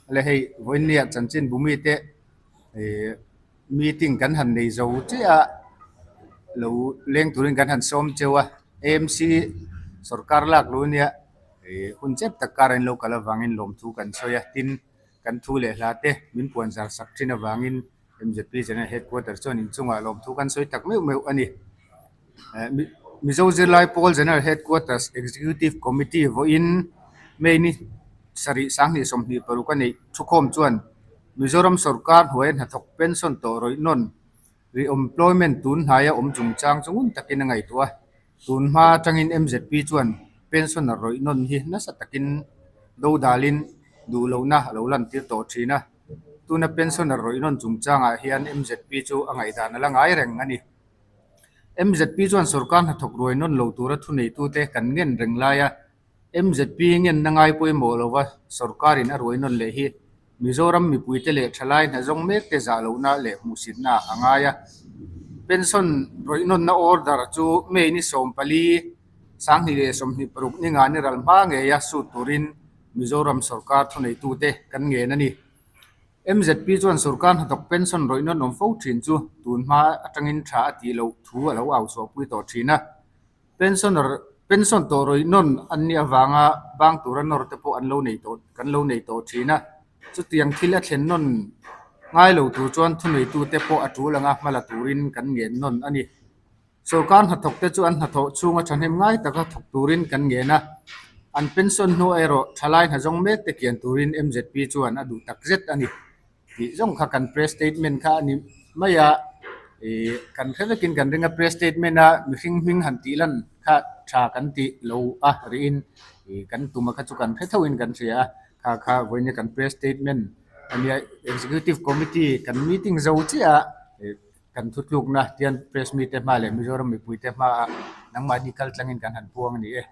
Le hei vawinia chanchin bumi te ih meeting kan han nei zo chiah a lo leng turin kan han sawm cheu a AMC sawrkar lak lu nia ih hun chep tak kar an lo kal avangin lawmthu kan sawi a tin kan thu leh hla te min puan zar sak thin avangin MZP General Headquarter chuan inchungah lawmthu kan sawi tak meuh meuh a ni. Mizo Zirlai Pawl General Headquarters Executive Committee vawiin May ni sarih 2026 a neih thukhawm chuan Mizoram sawrkar hnuaia hnathawk pension tawh rawih nawn re-employment tun hnaia awm chungchang chu ngun takin a ngaihtuah a. Tun hma atangin MZP chuan pensioner rawih nawn hi nasa takin dodalin duh lohna a lo lantir tawh thin a. Tuna pensioner rawih nawn chungchangah hian MZP chu a ngaihdan a la ngai reng a ni. MZP chuan sawrkar hnathawk ruai nawn lo tura thuneitute kan ngen reng lai a, MZP ngenna ngai pawimawh lova sawrkarin a ruai nawn leh hi Mizoram mipuite leh thalai hnazawng mekte zah lohna leh hmuhsitna a ngai a. Pension rawih nawnna order chu May ni 14, 2026 ni nga ni ral hma ngeia sut turin Mizoram sawrkar thuneitute kan ngen a ni. MZP chuan sawrkar hnathawk pension rawih nawn awm fo thin chu tun hma atangin tha a tih loh thu a lo au chhuahpui tawh thin a. Pensioner pension tawh rawih nawn an nih avanga bang tura nawr te pawh an lo nei tawh kan lo nei tawh thin a. Chutiang thil a thlen nawn ngai lo tur chuan thuneitute pawh a tul anga hma la turin kan ngen nawn a ni. Sawrkar hnathawkte chu an hnathawh chhunga thahnem ngai taka thawk turin kan ngen a, an pension hnu erawh thalai hnazawng mekte kian turin MZP chuan a duh tak zet a ni tih zawng kha kan press statement kha a ni mai a, ih kan hre vekin kan ring a press statement a mihring hming han tih lan kha tha kan tih lo a rihin ih kan tuma kha chu kan hre thoin kan hria a, kha kha vawiin kan press statement a nia executive committee kan meeting zo chiah a ih. Kan thutlukna tian press mite hma leh Mizoram mipuite hmaah nangmahni kal tlangin kan han puang a ni e.